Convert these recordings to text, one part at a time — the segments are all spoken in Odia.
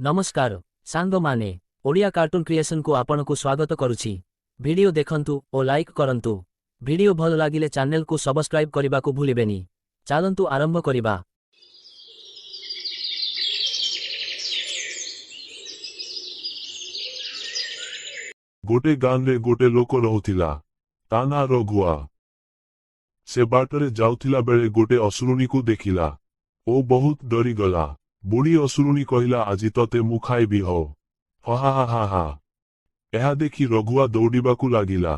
ନମସ୍କାର ସାଙ୍ଗମାନେ, ଓଡ଼ିଆ କାର୍ଟୁନ କ୍ରିଏସନକୁ ଆପଣଙ୍କୁ ସ୍ୱାଗତ କରୁଛି। ଭିଡିଓ ଦେଖନ୍ତୁ ଓ ଲାଇକ୍ କରନ୍ତୁ। ଭିଡିଓ ଭଲ ଲାଗିଲେ ଚ୍ୟାନେଲକୁ ସବସ୍କ୍ରାଇବ କରିବାକୁ ଭୁଲିବେନି। ଚାଲନ୍ତୁ ଆରମ୍ଭ କରିବା। ଗୋଟେ ଗାଁରେ ଗୋଟେ ଲୋକ ରହୁଥିଲା, ତା ନାଁ ରଘୁଆ। ସେ ବାଟରେ ଯାଉଥିଲା ବେଳେ ଗୋଟେ ଅସୁରୁଣୀକୁ ଦେଖିଲା ଓ ବହୁତ ଡରିଗଲା। ବୁଢୀ ଅସୁରୁଣୀ କହିଲା, ଆଜି ତତେ ମୁଁ ଖାଇବି ହୋ, ହା ହା ହା ହା। ଏହା ଦେଖି ରଘୁଆ ଦୌଡ଼ିବାକୁ ଲାଗିଲା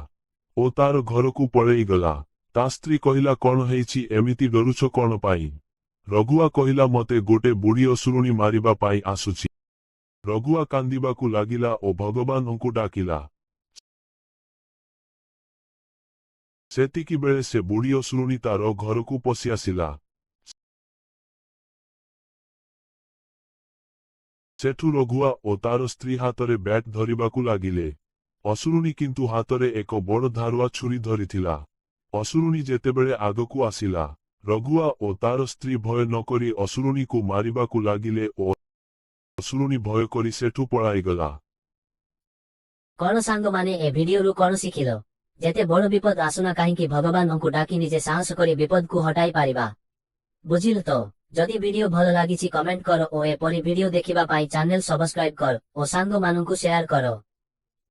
ଓ ତାର ଘରକୁ ପଳେଇଗଲା। ତା ସ୍ତ୍ରୀ କହିଲା, କଣ ହେଇଛି, ଏମିତି ଡରୁଛ କଣ ପାଇଁ? ରଘୁଆ କହିଲା, ମତେ ଗୋଟେ ବୁଢୀ ଅସୁରୁଣୀ ମାରିବା ପାଇଁ ଆସୁଛି। ରଘୁଆ କାନ୍ଦିବାକୁ ଲାଗିଲା ଓ ଭଗବାନଙ୍କୁ ଡାକିଲା। ସେତିକି ବେଳେ ସେ ବୁଢୀ ଅସୁରୁଣୀ ତାର ଘରକୁ ପଶି ଆସିଲା। ସେଠୁ ରଘୁଆ ଓ ତାର ସ୍ତ୍ରୀ ହାତରେ ବ୍ୟାଟ୍ ଧରିବାକୁ ଲାଗିଲେ। ଅସୁରୁଣୀ କିନ୍ତୁ ହାତରେ ଏକ ବଡ଼ ଧାରୁଆ ଛୁରୀ ଧରିଥିଲା। ଅସୁରୁଣୀ ଯେତେବେଳେ ଆଗକୁ ଆସିଲା, ରଘୁଆ ଓ ତାର ସ୍ତ୍ରୀ ଭୟ ନକରି ଅସୁରୁଣୀକୁ ମାରିବାକୁ ଲାଗିଲେ ଓ ଅସୁରୁଣୀ ଭୟ କରି ସେଠୁ ପଳାଇଗଲା। କଣ ସାଙ୍ଗମାନେ, ଏ ଭିଡିଓରୁ କଣ ଶିଖିଲ? ଯେତେ ବଡ ବିପଦ ଆସୁନା କାହିଁକି, ଭଗବାନଙ୍କୁ ଡାକି ନିଜେ ସାହସ କରି ବିପଦକୁ ହଟାଇ ପାରିବା। ବୁଝିଲ ତ? ଯଦି ଭିଡିଓ ଭଲ ଲାଗିଛି, କମେଣ୍ଟ କର ଓ ଏପରି ଭିଡିଓ ଦେଖିବା ପାଇଁ ଚ୍ୟାନେଲ ସବସ୍କ୍ରାଇବ କର ଓ ସାଙ୍ଗମାନଙ୍କୁ ସେୟାର କର।